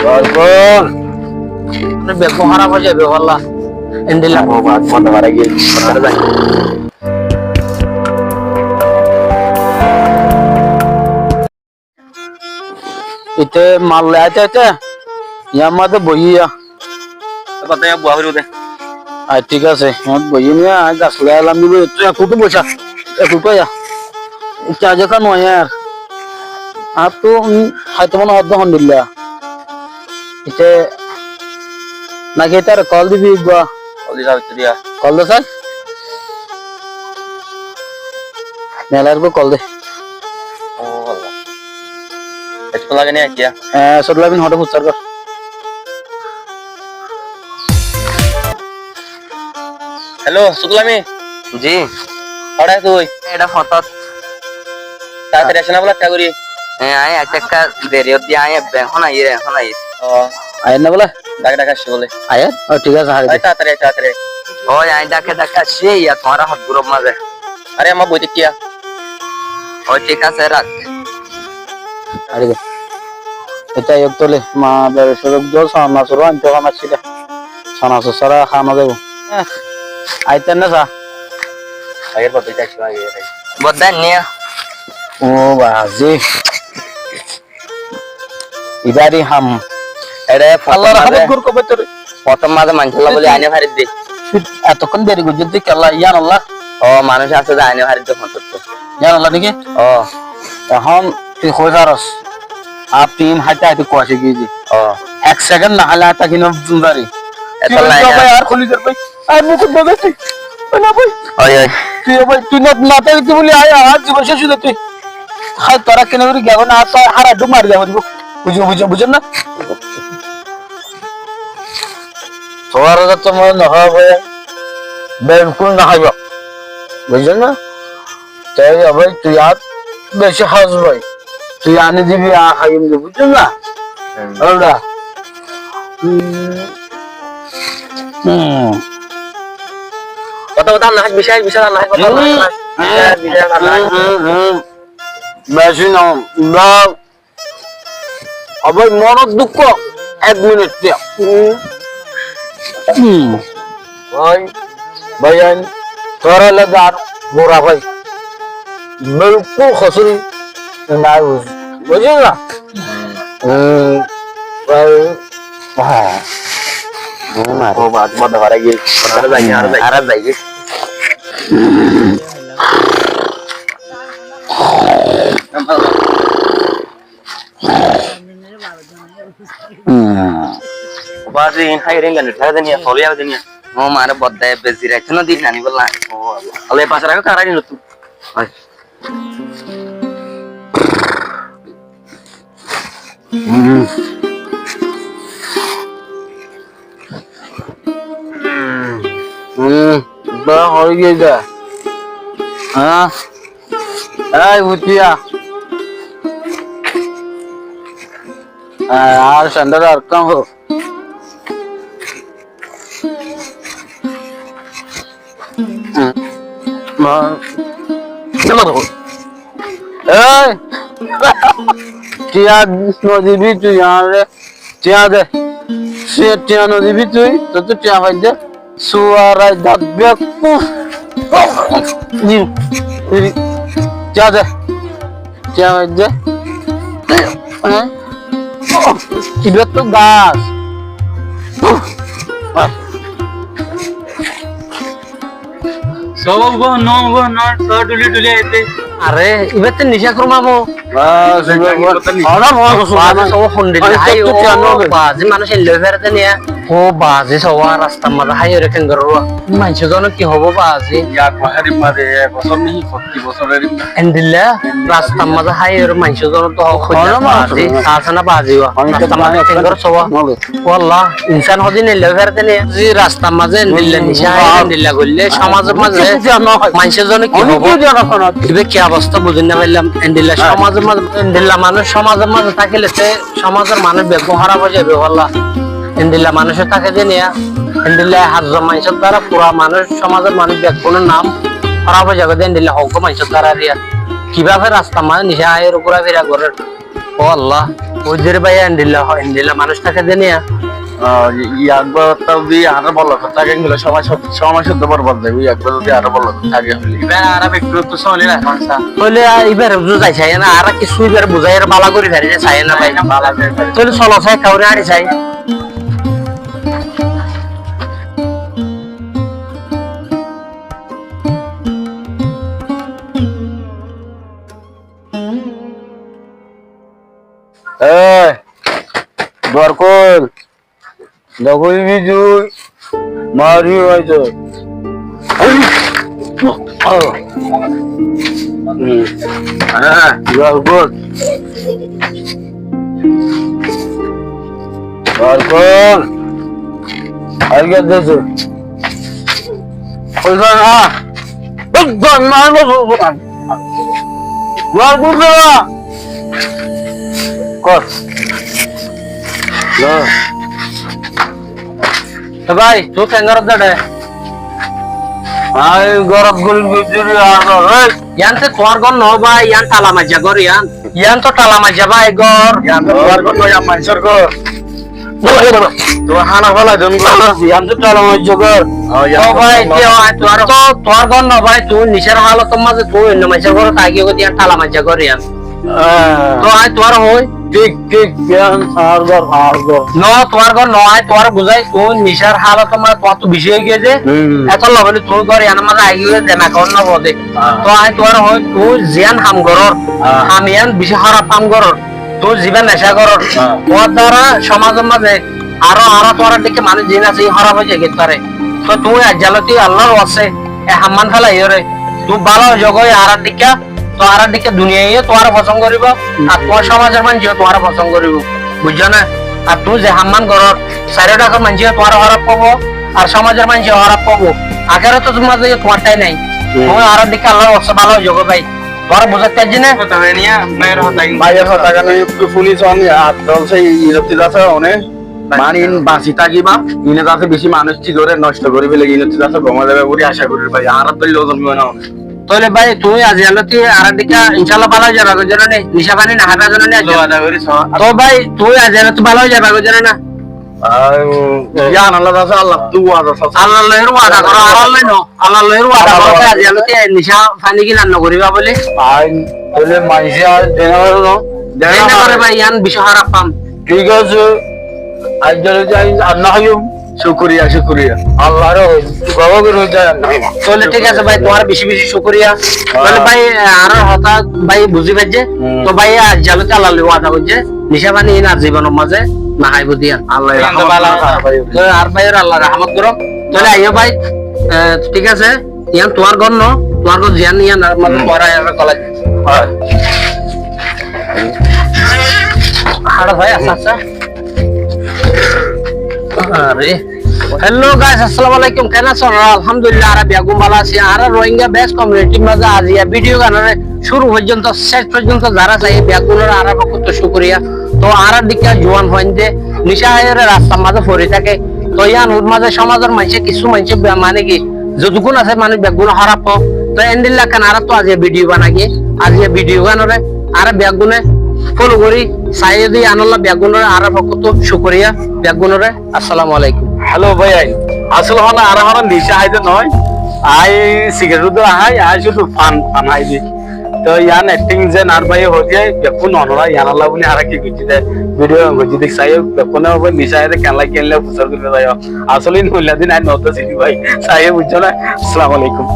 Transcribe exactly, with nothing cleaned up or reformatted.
Bol, bol. Mane beggún háraf ói zaibo, balla. Endilla. Ó, bol, bol, bol, bol, bol. Ite mal loi aite aite, yar maze boiyé ya. Bade ya, bua hoibo de. Ai, thík asé, yar boiyé ni, añí gas loi ailam de, tui ek kutu boica, ek kutu ya. Ite aijja kán no aiyé ar. Ar to, um, háito mone hoó de hondilla. Ite, naki itare kol dibi eggúa? Kol di sabi, kol di sabi. Kol de sai. Mela eggúa kol de. Ó, Allah. Ekku lage ni aijja? Hé, sót lage ni, hoto fussar gor. Hello, Suklami. Ji. Hoçé tui? Eçe fotót. Taratari aic na bóle ekka gori. Hé, añí aijja ekka deri ódde, añí ebbe ehón aiyí re, ehón aiyí. Ó. Aiyér na bóle? Dhake dhake aiccí bóle. Aiyér? Ó, thík asé, hári de. Taratari, taratari. Ó, añí dhake dhake aiccí, iya tuáñra hotguror maze. Are, añár boi de kiya? Ó, thík asé, rak. Hári de. Ita yok tole, ma bere sorok jo sana soro ante hana sile. Sana so sara hana debo. Aite na sa. Aiyér bodde aiccí, aiyér. Bodde niya. Ó bazi. Ibari ham. Ere Allah rahmat gor ko bútore. Fotór maze manúic olla bóli aine farir de. Etokón deri goijjós de kiyólla, yián olla? Ó, manúic asé de aine farir de fotót. Yián olla niki? Ó. Ehón tui hoi faros. Ar tui háite háite kuaci giyé de. Ó. Ek sekend no háile ar táki no fari. Etolla tui aine bái ar kúli zar bái. Ar mukot bazar tui. Oi na bái. Oi, oi. Tui bái, tui no, no táki tui bóli ar, ar zibon céc ói zar tui. Hái tora kene gori giyá na, tor hár addú mari diya foribo. Buzó, buzó, buzó na? Tuáñra to mone no hoibo, bilkul no hoibo. Buzó na? Te bái, tui ar beci hás bái. Tui ani dibi, a haiyum de, buzó na? Hmm. Óra. Hmm. Hmm. Kotó kotó ar no hás, beci hás, beci hás, ar no hás, kotó ar no hás. Hmm. Beci hás, ar no hás. Hmm, hmm, hmm. Beci no, ba, Ó bái, monor dukko ek minit diya. Hmm. Bái, bái, ain, tuáñra loi ar bura bái. Bilkul hosúri nai buzí. Buzíla? Hmm, bái. Ó, bái, bái, bái, bái. Ara zai. Hmm. Bazi, in hai ring gani, thara deniya, holi awa deniya. Ó mare bodda, bezi raito no din ani bolla. Ó Allah. Allah, basa rakó, kara din tu. Ai. Hmm. Hmm, ba, hoi giyé de. Há? Ei, Butiya. Ei, ar sandal ar kam ho. Hmm. Ma. Ei! Tiya no dibi tui añáre. Tiya de. Tiya no dibi tui, tottú tiya faidde. Suara dabbe. Tiya de. Tiya faidde. Ibá to gas. Só ubo, no ubo, no, só dhuli dhuli aite. Are, ibá to nisha kurma bo. Bas, ibá to nisha. Ara, bas, bas, bas, bas, hondilla. Ai, hai, to o, tiya no de. Bazi manúic loi fere de niya. Ó bazi, só rasta maze hai ore kengori. Maincé zone ki hobo bazi? Ya, ko harim maze, ek bosor ni, fotti bosor harim. Endilla, rasta maze hai ore maincé zone to hobo. Ara, bas, bazi, bas. Asa na bazi wa. Rasta maze kengori só. Walla, insán hodin endilla gorí fare de né? Zodi rastar mazé endilla nica háiye, endilla goille, somazor mazé maincór zone ki hobo? Ibá ki obosta buzí no faillám. Endilla somazor mazé, endilla manúc somazor mazé tákile te somazor manúc beggún hóraf ói zaibo, walla. Endilla manúc táke de niya, endilla harzon maincór duara fura manúc, somazor manúc beggúnor nam hóraf ói zaibo de, endilla hoggúa maincór duara riya. Kibábe rastar mazé nica háiye gúrafira gorér? Ó Allah. Ói de re bái, endilla, endilla manúic táke de niya. Ó, i-, i ekbar to zodi añára bólla táke, endilla somoi sót-, somoi sóddo borbad óibo, i ekbar zodi añára bólla táke. Ibá añára bekkún to sóli na, kón sa? Tóile, a, ibáre buzái sai na, añára kessú ibáre buzáiyore bála gorí fari na, sai na bái. Bála gorí fari. Tóile solo sai, kauré añári sai. Ei, duar kúl. Dókol bidui. Mari hoito. Ei, duar kúl. Duar kúl. Aijja dese. Kúl na. Duar kúl. Kúl. Tó bái, tui keén gorós de? Añí gorós gúl bidiri añár. Ei, yián to tuáñr gór no bái, yián tala maijja gór yián. Yián to tala maijja bái gór. Yián to tuáñr gór no, yián maincór gór. Tuáñr hána félai diyum gór. Yián to tala maijja gór. Ó, yián to bái, tala maijja gór. Tó tuáñr gór no bái, tui nicár hálotor mazé tui oinno maincór górot táki giyó de, yián tala maijja gór yián. Á. Tó añí tuáñre hoói. Thík, thík, yián añár gór, añár gór. No, tuáñr gór no, añí tuáñre buzái, tuñí nicár hálotor mazé tuáñttú bicí óigiyoi de. Hmm. Etólla bóli tuñí gór yiánor mazé aigiyoi de, no bóde. Ah. Tó añí tuáñre hoói, tuñí ziyán ham gorór, ah, ham yián bicí hóraf ham gorór. Tuñí zibá neca gorór, ah, tuáñr duara somazor mazé aró, aró tuáñrar dhíkka manúic ziín asé, hóraf ói zaigói taré. Tó tuñí aijja lóti Allar waste e hammán félaiyóre, tuñí bála ói zogói añárar dhíkka. Tó añárar dhíkka duniyaiye tuáñre fosón goríbo, hmm, ar tuáñr somazor maincé tuáñre fosón goríbo. Buijjó né? Ar tuñí ze hammán gorór, sairó dhakor maincé tuáñre hóraf faibo, ar somazor maincé hóraf faibo. Akérotor mazé tuáñr thái nái. Hmm. Tuñí añárar dhíkka Allar waste bála ói zogói bái. Tuáñre buzái faijjí né? Hotá hoiyé niya, báiyor hotá. Báiyor hotá kene ekku fúni só, ar dol sai iín ot asé one. Mani iín basi tákiba, iín ot asé beci manúic thík gorí nosto gorí félaiye, iín ot asé gom ói zaiba buli aca gorí bái, añárar dóilla zonmibo na. Tóile bái, tuñí aijja lóti añárar dhíkka incállah bála ói zaiba goi zano né, nica fani no háiba zano né aijja? Wada gorí só. Tó bái, tuñí aijja lóti bála ói zaiba goi zano né? Ai, yián Allah asé, Allah ttu wada asé. Allah loi wada goró, añárar loi no. Allah loi wada goró, aijja lóti nica fani gíla no goríba buli. Ai, tóile maincé ar dena goré no. Dena goré bái, yián bicí hóraf ham. Thík asé. Aijja lóti añí ar no háiyum. Cúkuriya, cúkuriya. Allar hoó, baba gorí hoó de ar no háiyum. Tóile thík asé bái, tuáñre bicí bicí cúkuriya. Ah. Tóile bái, añárar hotá bái buzí faijjé. Hmm. Tó bái, aijja lóti Allah loi wada goijjé. Nica fani iín ar zibonor mazé no háibo de yián. Allah rahmot goró. Tó ar báiyor Allah rahmot goró. Tóile aiyó bái, e, thík asé. Yián tuáñr gór no, tuáñr gór ziyán yián ar mazé, hmm, tuáñra yián kolai. Hára bái, aca, aca. Are. Hello guys, assalamu alaikum. Keén asó? Alhamdulillah, añára beggún bála así. Añára Rohingya best community r mazé aijja video gán ore cúru foijjonto, céc foijjonto zará saiyé, beggún ore añárar fokkóttu cúkuriya. Tó añárar dhíkka juwan fuain de nica háiyore rastar mazé fori táke. Tó yián ot mazé somazor maincé, kessú maincé be-, mane ki, zotokkún asé manúic beggúne hóraf hoó. Tó endilla ekkán añára tó aijja video banaiyé, aijja video gán ore añára beggúne follow gorí saiyó de yiánolla beggún ore añárar fokkóttu cúkuriya beggún ore. Assalamu alaikum. Hello bái, asóle hono añára hono nica hái de no, añí cigarette uddú no hái, añí cúdu fan, fan hái de. Tó yián acting ze añár báiye hoó de, bekkún onora yiánolla buli añára ki goijjí de, video gán goijjí de, saiyó bekkúne hoó bái nica hái de keén lage, keén lage fusár gorí saiyó. Asóle iín hoilla din añí no tó sini bái, saiyó buijjó né? Assalamu alaikum.